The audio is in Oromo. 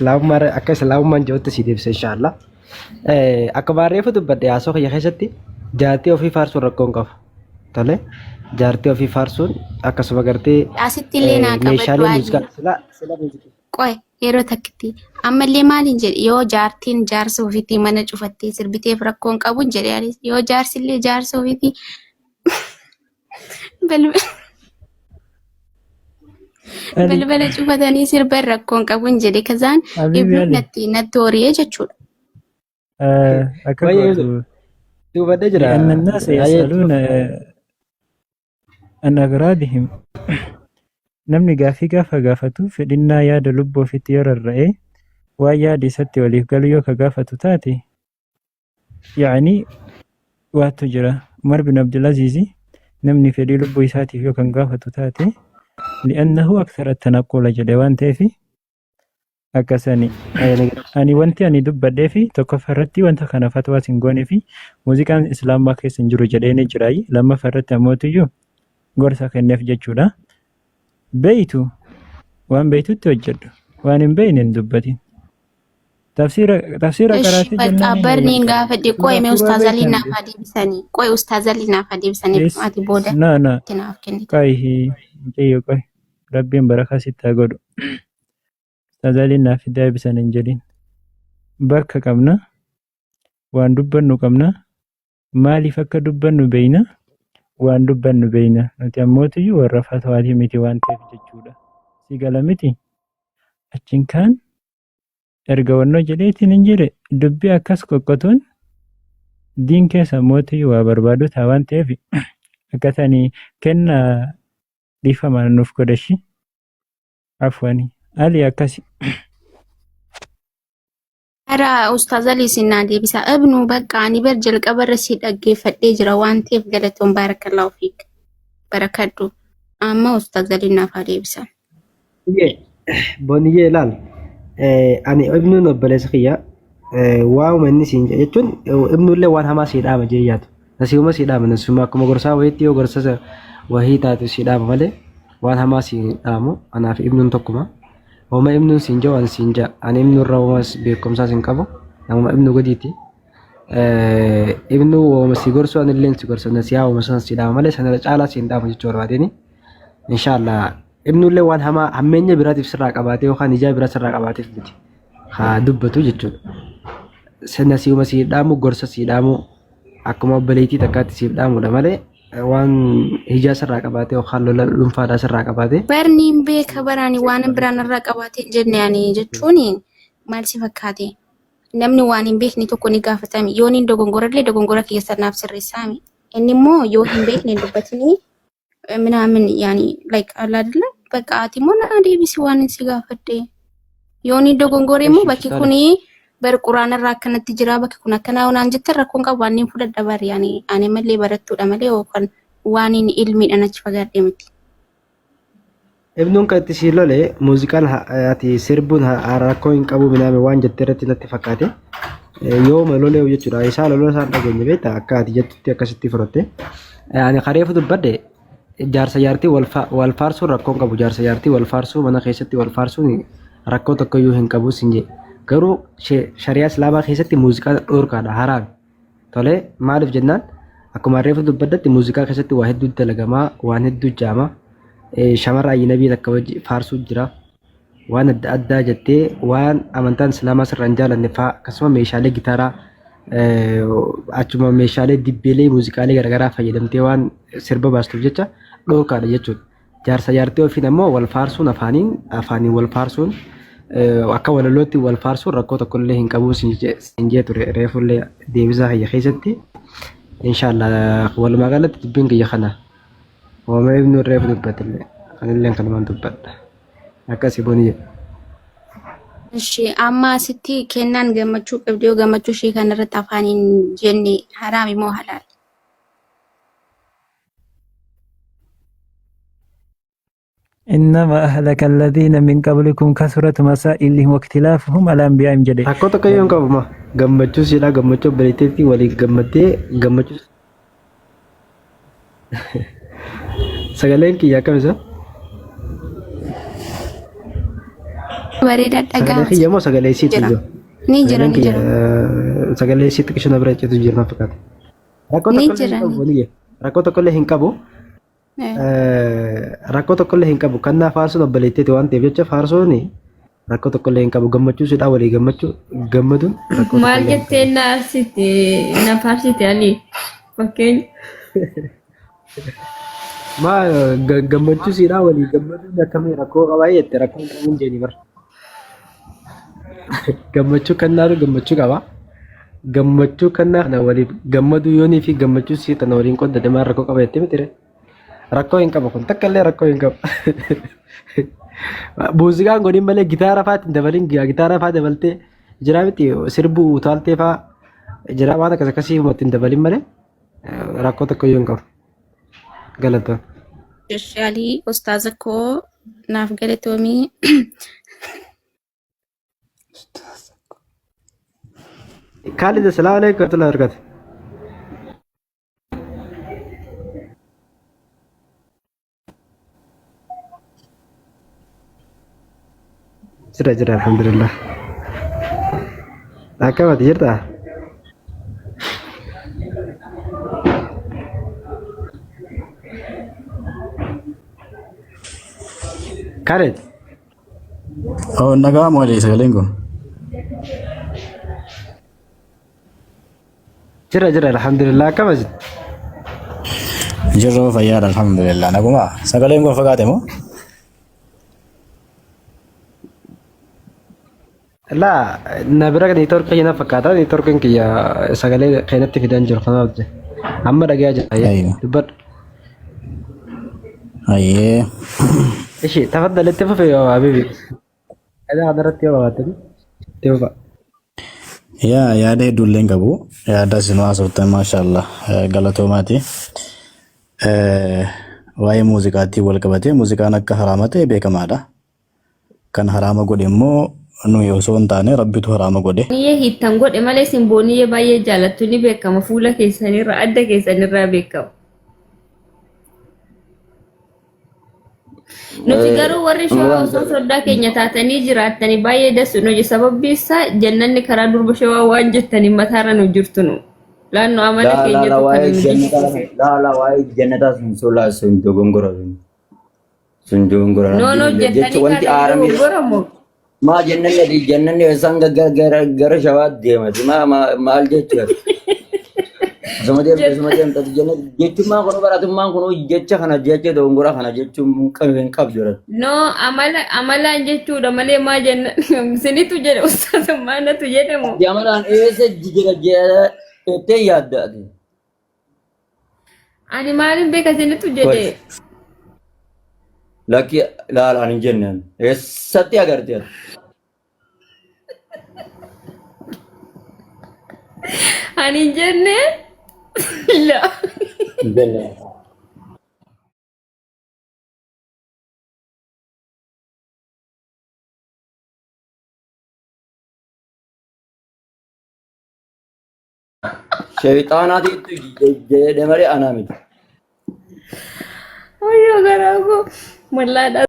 Islaamummaa akka islaamummaan jirutti si deebisa inshaallah. Akka baarreefu dubbadhe haasoo kiyya keessatti jaartii ofii faarsuun rakkoo hin qabu. Tole jaartii ofii faarsuun akkasuma gartee Asitti illee naa qabadhu meeshaalee Ali. muuziqaa sila sila muuziqaa. Qoy yeroo takkitti ammallee maaliin jedhe yoo jaartiin jaarsa ofiitii mana cufattee sirbiteef rakkoon qabu hin jedhe anis yoo jaarsillee jaarsa ofiitii balbala Ali, balbala cufatanii sirban rakkoon qabu hin jedhe kazaan Habibi ibnuun Ali, natti natti horiyee jechuudha. akka Baay'ee gootu dubbadhee jira. لأن الناس Baay'ee يسألون عن أغراضهم namni gaafii gaafa gaafatu fedhinnaa yaada lubbuu ofitti yoo rarra'e waan yaada isatti waliif galu yoo ka gaafatu taate yaani waatu jira. Umar bin Abdulaziz namni fedhii lubbuu isaatiif yoo kan gaafatu taate li'annahu akthara tanaqqula jedhe waan ta'eef akkasani. Ani wanti ani dubbadhee fi tokkoffaa irratti wanta kana fatwaas hin goonee fi muuziqaan islaamaa keessa hin jiru jedhee ni jiraayi. Lammaffaa irratti ammootiyyuu gorsa kenneef jechuudha. Beeytu waan beeytutti hojjedhu waan hin beeyne hin dubbatin. Tafsiira tafsiira Ishi qaraatee bakka jennaan hin barniin jalqabe. gaafadhe qoy Suuraa mee suuraa ustaaz Alii beektan naaf haa deebisanii qoy ustaaz Alii naaf haa deebisanii Yes. ati booda Na na itti naaf kennite. qayhi mucayyoo qoy rabbiin barakaa sitti haa godhu. Ustaaz Aliin naaf deebisan hin jedhin. Bakka qabna waan dubbannu qabna maaliif akka dubbannu beeyna waan dubbannu beeyna nuti ammootiyyuu warra fatwaatii miti waan ta'eef jechuudha. Si gala miti achiin kaan erga wannoo jedheetiin hin jedhe dubbii akkas qoqqotuun diin keessa ammootiyyuu waa barbaadu ta'a waan ta'eef akkasanii kenna dhiifama nuuf godhashi afwani ali akkasi. Ara ustaaz Alii isin naa deebisa. Ibnu bakka ani bar jalqaba irra si dhaggeeffadhee jira waan ta'eef galatoon baarakallahu fiik. Barakadhu. Amma ustaaz Alii naaf haa deebisan. Boniyyee ilaal. Ani ibnuun obboleessa kiyya waanuma inni siin jedhe jechuun ibnuullee waan hamaa sii dhaama jee yaadu. Nasiihuma sii dhaama nasiihuma akkuma gorsaa wayiitti yoo gorsa wahii taatu sii dhaama malee waan hamaa sii dhaamu anaaf ibnuun tokkuma. Homa ibnuun siin jedhu ani siin jedha. Ani ibnu irra homas beekumsaas hin qabu. Namuma ibnu gadiiti. Ibnu woma si gorsu ani illee si gorsa nasihaa woma sana si dhaama malee sanarra caalaa si hin dhaamu jechuu barbaadeni. Inshaallah ibnu illee waan hamaa hammeenya biraatiif sirraa qabaatee yookaan ijaa biraa sirraa qabaateef miti. Haa dubbatu jechuudha. Nasiihuma si dhaamu gorsa si dhaamu akkuma obboleettii takkaatti siif dhaamudha malee waan hijaa sirraa qabaatee yookaan lola dhuunfaadhaa sirraa qabaatee Barniin beeka barani waan biraan irraa qabaatee hin jenne ani jechuun maal si fakkaate namni waan hin beekne tokko ni gaafatami yoon hin dogongorallee dogongora kiyya sanaaf sirreessaami inni immoo yoo hin beekne hin dubbatinii ምናምን ያኒ ላይክ አለ አይደለ በቃ ati immoo na deebisi waan si gaafadhe yooni dogongore immoo Ishi bakki tole. kuni bar quraana irraa akkanatti jira bakki kun akkanaa naan jette rakkoon qabu waan niin fudhadha bari yani ani malee barattuudha malee yookaan waan inni ilmiidhaan achi fagaadhe miti. Ibnuun kan itti sii lole muuziqaan ati sirbuun rakkoo hin qabu minaame waan jette irratti natti fakkaate. Yooma lolee jechuudha. Isaa lola isaan dhageenye beektaa akka ati jettutti akkasitti fudhatte. Ani kareefu dubbadhe jaarsa jaartii wal faarsuun rakkoo hin qabu. Jaarsa jaartii wal faarsuu mana keessatti wal faarsuun rakkoo tokkoyyuu hin qabu sin jedhe. Garuu shari'aa islaamaa keessatti muuziqaan dhorkaadha haraami. Tole maaliif jennaan akkuma reefu dubbaddetti muuziqaa keessatti waa hedduu dalagamaa waan hedduu jaama shamarra ajnabii takka wajji faarsuu jira waan adda addaa jettee waan amantaan islaamaa sirra hin jaalanne fa'aa akkasuma meeshaalee gitaaraa achuma meeshaalee dibbeelee muuziqaalee garaagaraa fayyadamtee waan sirba baastuuf jecha dhorkaadha jechuudha. Jaarsa jaartii ofiin ammoo wal faarsuun afaaniin afaaniin wal faarsuun akka walalootti wal faarsuun rakkoo tokkollee hin qabu siin jee ture reefullee deebisaa kiyya keessatti inshaallah walumaa galatti dubbiin kiyya kana hooma ibnu reefu dubbatillee anillee kanumaan dubbadha akkasii boni jedha. Ishi amma asitti kennaan gammachuu qabdi yoo gammachuu ishee kanarratti afaaniin jenne haraami moo halaal? إنما أهلك الذين من قبلكم كثرة مسائلهم واختلافهم على أنبيائهم jedhe. Rakkoo tokko iyyuu hin qabu ma gammachuu siidhaa gammachuu obboleettiitti walii gammaddee gammachuu sagaleen kiyya akkam isa? Bareedaa Sagalee dhaga'ama. kiyya moo sagalee isiitu Jira. jira? Ni jira Sagaleen ni kiyya jira. sagalee isiitti qishina bira citu jira na fakkaata. Rakkoo Ni tokkollee hin jira qabu ni. waniyye. Rakkoo tokkollee hin qabu. Rakkoo tokkollee hin qabu. Kan naa faarsuun obboleettiiti waan ta'eef jecha faarsuun rakkoo tokkollee hin qabu. Gammachuu sidhaa walii gammachuu gammaduun rakkoo Maal tokkollee hin jettee qabu. na aarsite na faarsite Ali fakkeenya. Maa gammachuu siidhaa walii gammaduun akkamii rakkoo qabaa jette rakkoo hin qabu hin jeeni bara. Gammachuu kannaatu gammachuu qaba. Gammachuu kannaa kana waliif gammaduu yoonii fi gammachuu sii tana waliin qoddate maal rakkoo qaba jettee miti ree? Rakkoo hin qabu kun takka illee rakkoo hin qabu. Muuziqaan godhin malee gitaara fa'aa ittiin dabalin gitaara fa'aa dabaltee jiraa miti sirbuu utaaltee fa'aa jiraa waan akkas akkasii ittiin dabalin malee rakkoo tokko iyyuu hin qabu. Galatoon. Shaalii ustaaza koo naaf galatoomii. Kaalid assalaamu alaikum warahmatullahi wabarakatuh. Jira jira alhamdulillah. Akkam ati jirtaa? Khalid. Oh, nagaa moo sagaleen kun? Jira jira alhamdulillah akkam ati? Jirru fayyaadha alhamdulillah. Naguma sagaleen kun fagaate moo? Laa na bira neetworkii kiyya na fakkaata neetworkiin kiyya sagalee keenyatti fidan jiru kanaaf je. Amma dhagayaa jira Ayyo. dubbadhu. Ayyee. Ishi tafaddal itti fufi yoo habibi. Yaada kanarratti yoo qabaattan itti fufa. Yaa yaada hedduullee hin qabu. Yaada isin haasoftan maashaallah galatoomaati. Waa'ee muuziqaatiin wal qabatee muuziqaan akka haraama ta'e beekamaadha. Kan haraama godhe immoo nuyi osoo hin taane rabbitu haraama godhe. Booniyyee hiittan godhe malee isin booniyyee baay'ee jaalattu ni beekama fuula keessanirra adda keessanirraa beekama. Nuti garuu warri shawaa osoo soddaa keenya taatanii jiraattanii baay'ee dassu nu sababbi isaa jannanni karaa durba shawaa waan jettanii mataarra nu jirtu nu. Laannoo amala Laa laa laa keenyatu kan waa'ee nu jannataa jibbisiise. laa laa waa'ee jannataa sun soolaa sun dogongora sun sun dogongora No no rabbiin jecha jettanii wanti kaatan aaramee dogongoramu. maa jannanni ati jannanni isaan gara gara shawaatti deemati maa maal jechuudha osuma deemte osuma deemte ati janna jechummaa kun baratummaan kun jecha kana jecha dogongora kana jechuun hin qabdu irratti. No amala amalaan jechuudha malee maa jenna sinitu jedhe ustaasa maanatu jedhamu. Ati amalaan eessa jira jettee yaadda ati. Ani maalin beeka sinitu jedhe. Lakki laala ani hin jenne ani. Eessatti agarte ati? Ani hin jenne. La. Hin jenne. Shayxaanaatiitu jedhe malee anaa miti. Wayyoo garaa koo. Mallaadhaa.